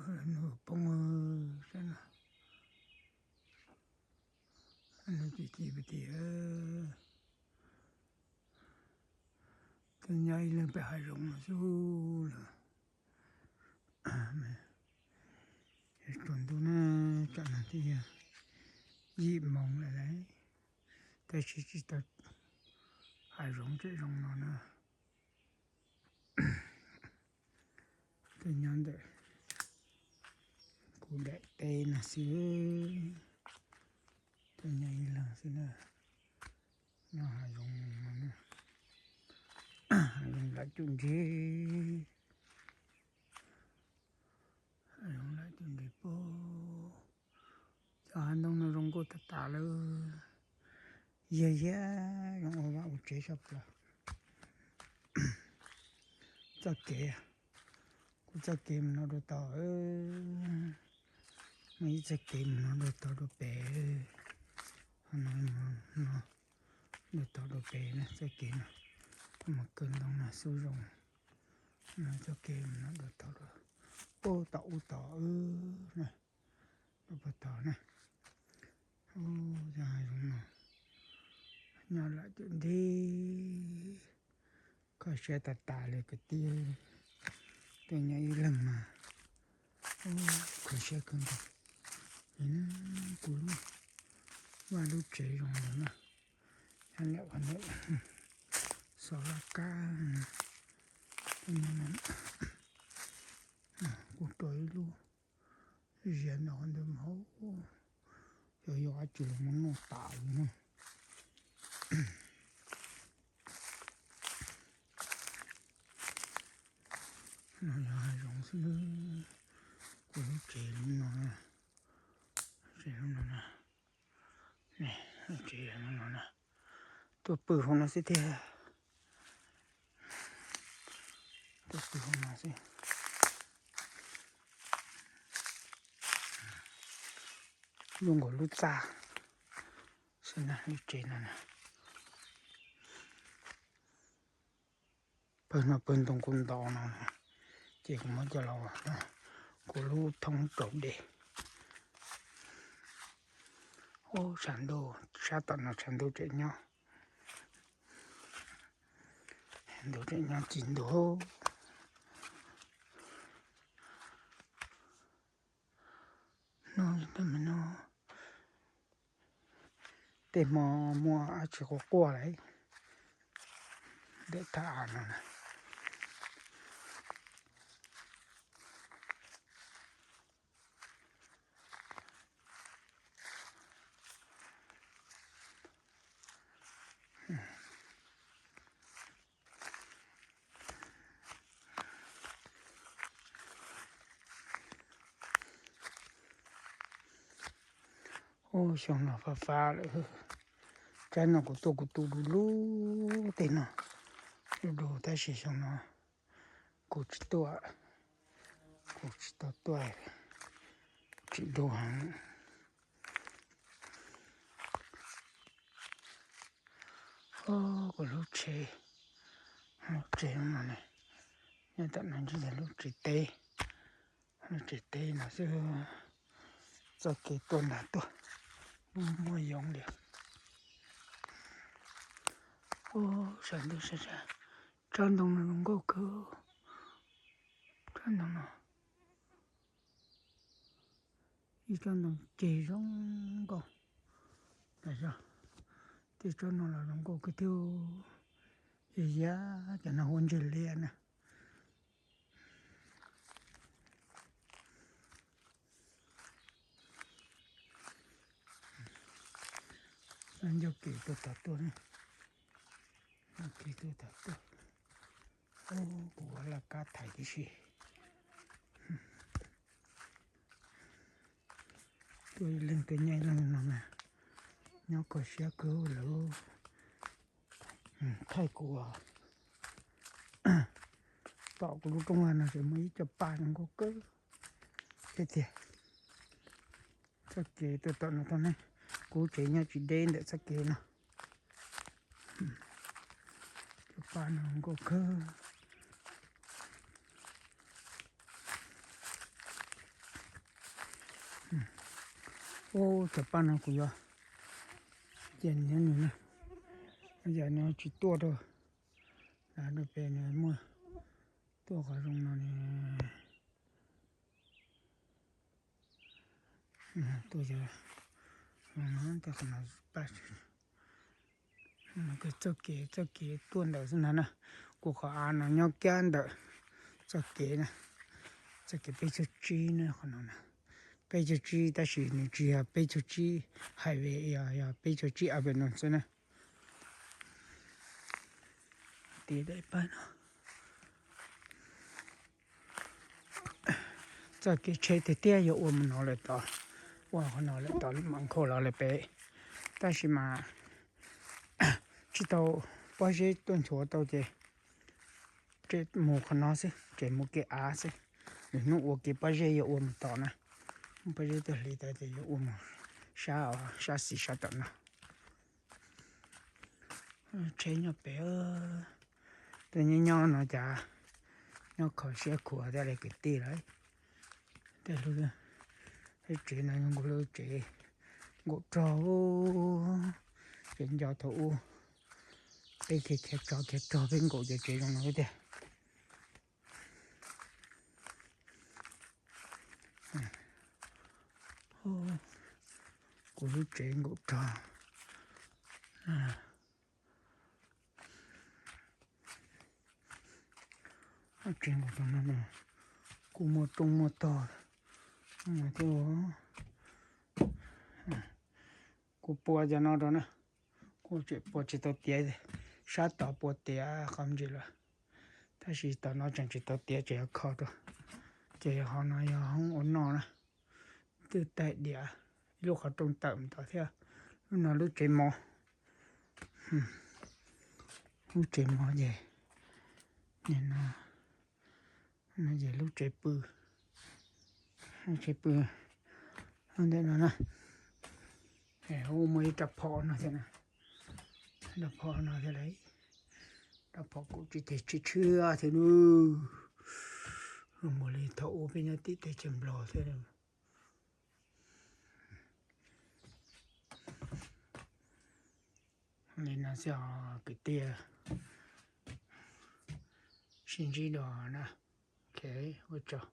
Nws poob sab no, nws tsis ci pes tim. Tuaj nyob ib leeg pem hav zoov no xwb lawm. Tsaus ntuj na, tsam no twb yog yim moos lawm lauj, tab sis tsis tau, hav zoov tseem zoo no na. Tuaj nyob ntawm kuv daim teb no xwb, tuaj nyob ib leeg xwb na. Nyob hav zoov no, hav zoov lam cum ntsis, hav zoov lam cum ntsis pag. Cov hav ntoo no zoo nkauj tas tas lawm. Yog yog zoo ua vaj ua tsev sab plaws. Txoj kev, kuv txoj kev mus no rau tod, muaj ib txoj kev mus no rau tod rau pem, no, no, rau tod rau pem na, txoj kev no, kuv mus kaw ntoo no xub zoo. No txoj kev mus no rau tod rau, ub tom ub tod na, rau puag tod na. Ub, cov hav zoov no nyob lam cum ntsis, kho siab tas tas li kwv tij, tuaj nyob ib leeg mas kho siab kawg nkaus. Kuv lub, vaj lub tsev zoo ntawd na, nyob lam qhov ntawd, xov laj kab, kuv rau ib lub ziav ntawm qhov ntawd mas, xyov yog dab tsi los muab noj tas li na. No yog hav zoov xwb, kuv lub tsev lub no, tsev lub no na, tsev lub no na, tuaj pw hauv no xwb tiag, tuaj pw hauv no xwb. Lub nkaus lub txaj xwb na, lub tsev no na. Pawg no pawg ntoo kuv ntaus no, ces kuv muab coj los ua kuv lub thoob rau dej. Ub, tshav ntuj, sab tom no tshav ntuj tseem nyob, ntuj tseem nyob tsis ntuj. No, no, tej hmo muaj dab tsi quaj quaj lawm ntawm thaj av no na. Ub, xyoo no fab fab lawm. Tsam no kuv tuaj kuv tu du lug tej no, du du tab sis xyoo no kuv tsis tuaj, kuv tsis tau tuaj, tsis du heev. Kuv lub tsev, lub tsev no ne, nyob tom no ntshe yog lub tsev teb, lub tsev teb no xwb. Txoj kev tuaj nram tuaj, muaj yoov li. Ub, sawv ntxov sab sab, tsob ntoo no zoo nkauj kawg, tsob ntoo no. Ib tsob ntoo ceg zoo nkauj. Tej tsob no los zoo nkauj kawg thiab. Yog yam cov no hu ua ntseg liaj na. Ncauj kev tuaj tod tuaj, ncauj kev tuaj tod tuaj. Kuv ua laj kab thaiv tib si. Tuaj ib leeg tuaj nyob ib leeg no na, nyob kho siab kawg lawm. Thaij kuv tom kuv lub rooj vag no tseem muaj ib co paj zoo nkauj kawg thiab tiag. Txoj kev tuaj tom no tau ne, kuv tsev nyob tsis deb ntawm txoj kev no. Cov paj no nkauj kawg. Ub, cov paj no kuv yuav cia nws nyob nws na, yam no tsis tuaj rau, rau pem nws muaj tuaj qhov zoo no ni. Tuaj yog no, tej qhov no paj, txoj kev, txoj kev tuaj ntawm xwb na na. Kuv qhov av no nyob kiag ntawm txoj kev na, txoj kev peb caug tsib na, qhov no na, peb caug tsib tab sis nws tsis yog peb caug tsib highway, yog, yog peb caug tsib avenue xwb na. Tiv daim paj no. Txoj kev tsheb tiag tiag yuav ua mus no lawm tod, ua qhov no lawm tod mam nkhaus los lawm pem, tab sis mas tsis tau pob zeb tuaj nchuav tau ces tseem mus qhov no xwb, tseem mus kev av xwb. Lwm hnub ua kev pob zeb yuav ua mus tom na, pob zeb tuaj hliv tod ces yuav ua mus sab, sab xis sab tom no. Tsheb nyob pem, tuaj nyob nyob no cas nyob kho siab khuav thiab li kwv tij lawm. Tej lub tsev no yog nkaus lub tsev nkaum rog, tsev nco thaum ub, peb khiav khiav tso khiav rog peb nkaum cov tsev zoo no tiag. Kuv lub tsev nkaum rog. Tsev nkaum rog no kuj muaj rooj muaj tog thiab. Kuv pua cov no rau na, kuv tseem pua tsis tau tiav, sab tod pua tiav qhov ntsis lawm, tab sis tom no tseem tsis tau tiav, tseem yuav kho rau. Ces ho no yog hoob ua noj na, twb taig diav, ib lub qhov rooj tawm mus tod thiab. Lub no lub tsev mov, lub tsev mov ces, no, no ces lub tsev pw, lub tsev pw ntawm no na. Ua muaj ib rab phom no thiab na, rab phom no thiab lauj, rab phom kuj tsis tes tsis tshiab thiab nub, zoo npaum li thaum ub peb nyob tim teb chaws Nplog thiab. Li no xwb os kwv tij, sib ntsib dua na. Ok, ua tsaug.